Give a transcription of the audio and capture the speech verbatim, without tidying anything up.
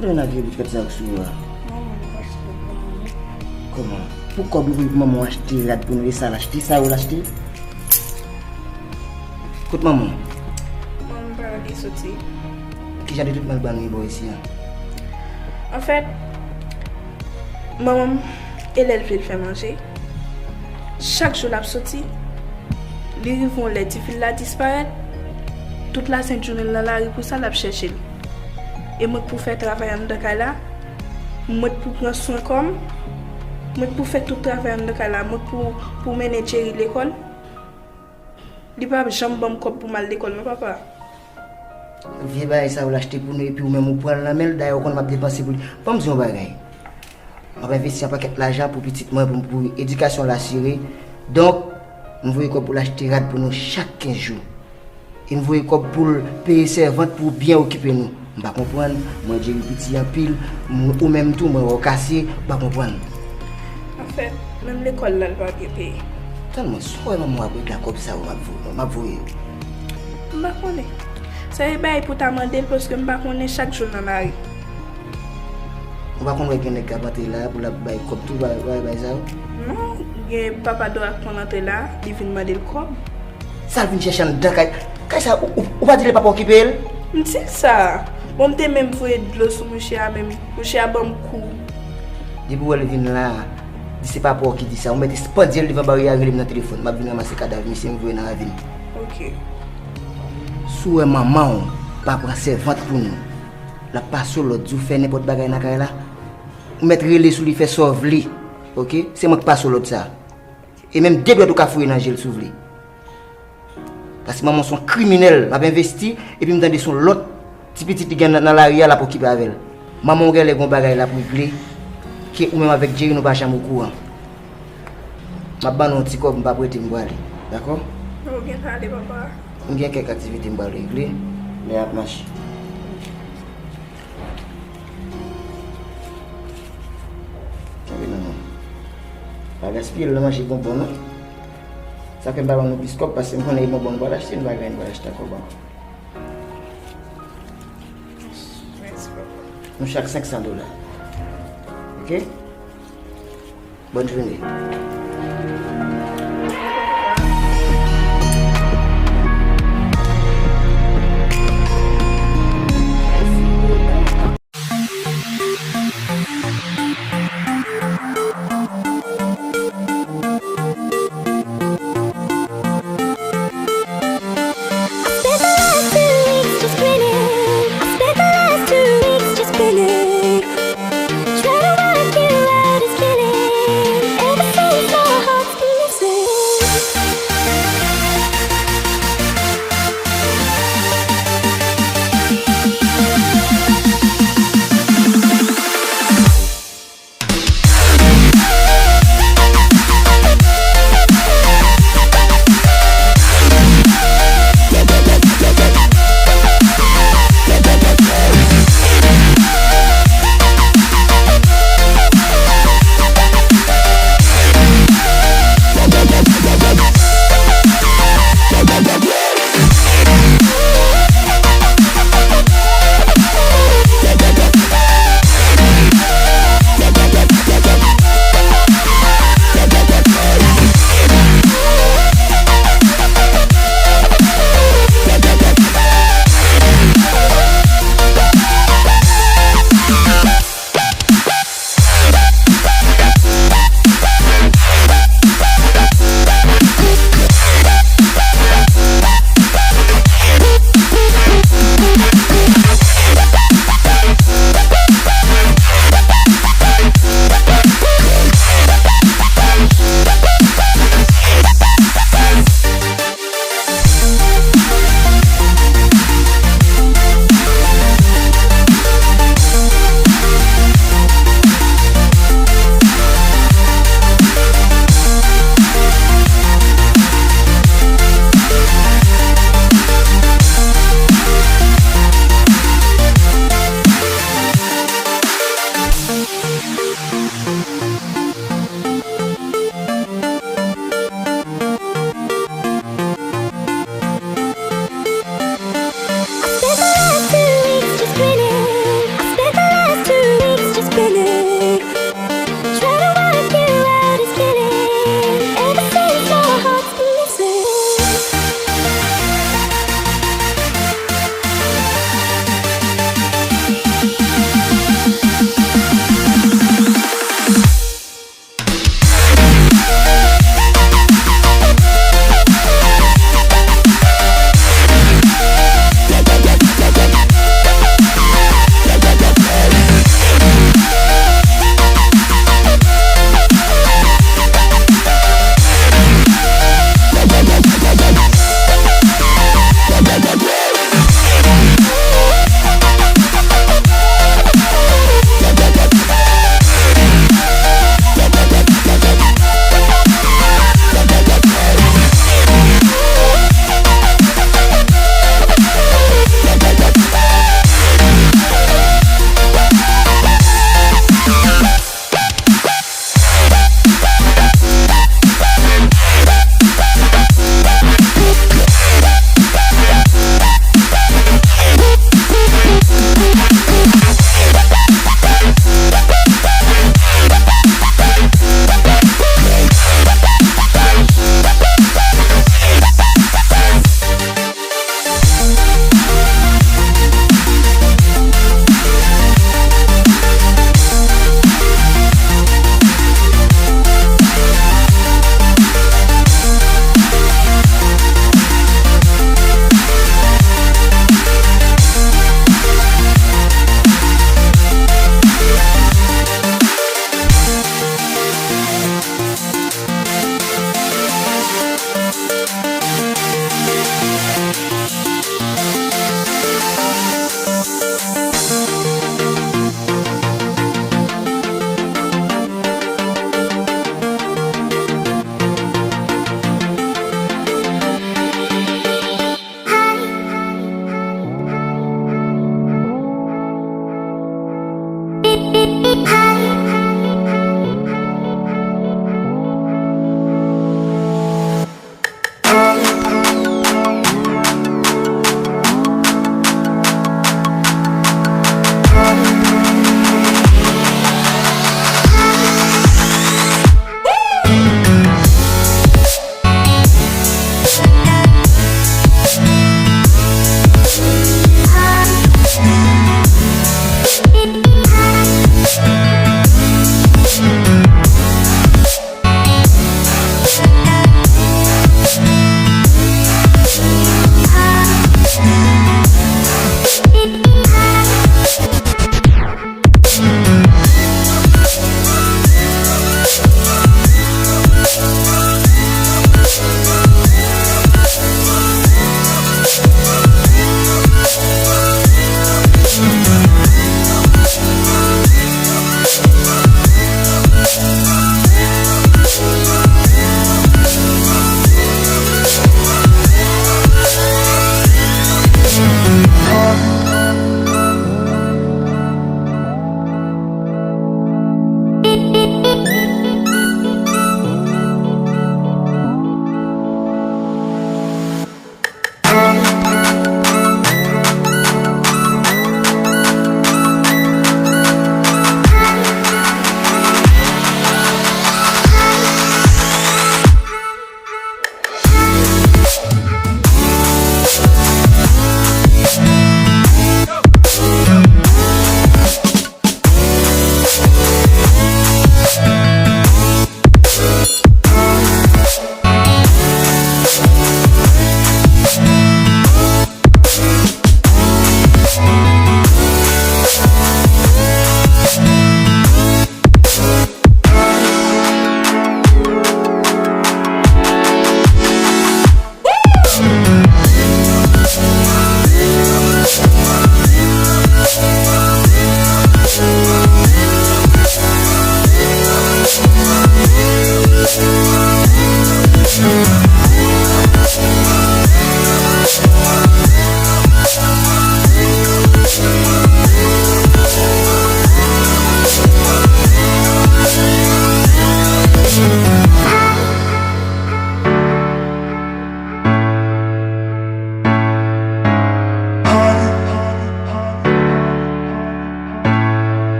Mwen nan vye bout kòb sa yo sou yo a. Manman, m pa sou kòb manman. Kòman? Pou kòb ou voye pou manman w achte rad pou nou, e sa l achte, sa yo l achte? Kot manman w? Manman m pa wè li soti. Ki jan de tretman l ban nou bò isi a? Anfèt, manman m, e lè l vle l fè manje, chak jou l ap soti. Li rive yon lè, tifi l la disparèt. Tout lasent jounen l nan lari pou sa, l ap chèche l. E mwen k pou fè travay anndan kay la, mwen k pou pran swen kò m, mwen k pou fè tout travay anndan kay la, mwen k pou, pou mennen Jerry lekòl. Li p ap janm ban m kòb pou m al lekòl non, papa. Vye bagay sa yo l achte pou nou, epi ou menm ou pran l nan men l, dayè ou konn m ap depanse pou li. Ban m di yon bagay. M ap envesti yon pakèt lajan pou pitit mwen, pou, pou edikasyon l asire. Donk, m voye kòb pou l achte rad pou nou chak kenz jou. E m voye kòb pou l peye sèvant pou byen okipe nou. M pa konprann, mwen Jerry piti anpil, m, ou menm tou, mwen wè w kase, m pa konprann. Anfèt, menm lekòl la, l pa byen peye. Tann mwen, sa w wè manman w ap regle ak kòb sa yo m ap vo-, m ap voye yo? M pa konnen. Sa e bagay pou ta mande l, paske m pa konnen, chak jou l nan lari. Ou pa konn wè gen nèg k ap antre la pou l ap bay kòb tou, bay, bay, bay sa yo? Non, gen papa Dora k konn antre la, li vin mande l kòb. Sa l vin chèche anndan kay, kay sa, ou, ou, ou pa di l papa okipe l? M di l sa. Bon, m te menm voye dlo sou mouche a, menm mouche a ban m kou. Depi w wè l vin la, di se papa w ki di sa. Ou mèt espandye l devan baryè a, rele m nan telefòn. M ap vin ranmase kadav misye, m voye nan ravin. Ok. Si w wè manman w pa pran sèvant pou nou, l ap pase w lòd, di w fè nenpòt bagay nan kay la, ou mèt rele sou li, fè sa w vle. Ok? Se mwen k pase w lòd sa. E menm de dwèt ou ka foure nan je l si w vle. Paske manman w se yon kriminèl, l ap envesti, epi m tande se yon lòt ti pitit li gen nan, nan lari a, l ap okipe avè l. Manman w genlè gen yon bagay l ap regle, ke ou menm avèk Jerry nou pa janm okouran. M ap ban nou yon ti kòb, m p ap rete, m prale. Dakò? Ou gen pale, papa. M gen kèk aktivite m pral regle, lè y ap mache. Tande non, non. Pa gaspiye l nan manje bonbon, non. Sa fè m pa ban nou plis kòb, paske m konnen e bonbon nou pral achte, nou pa gen, nou pral achte ankò bonbon. Mèsi, papa. Nou chak senk san dola. Ok? Bòn jounen.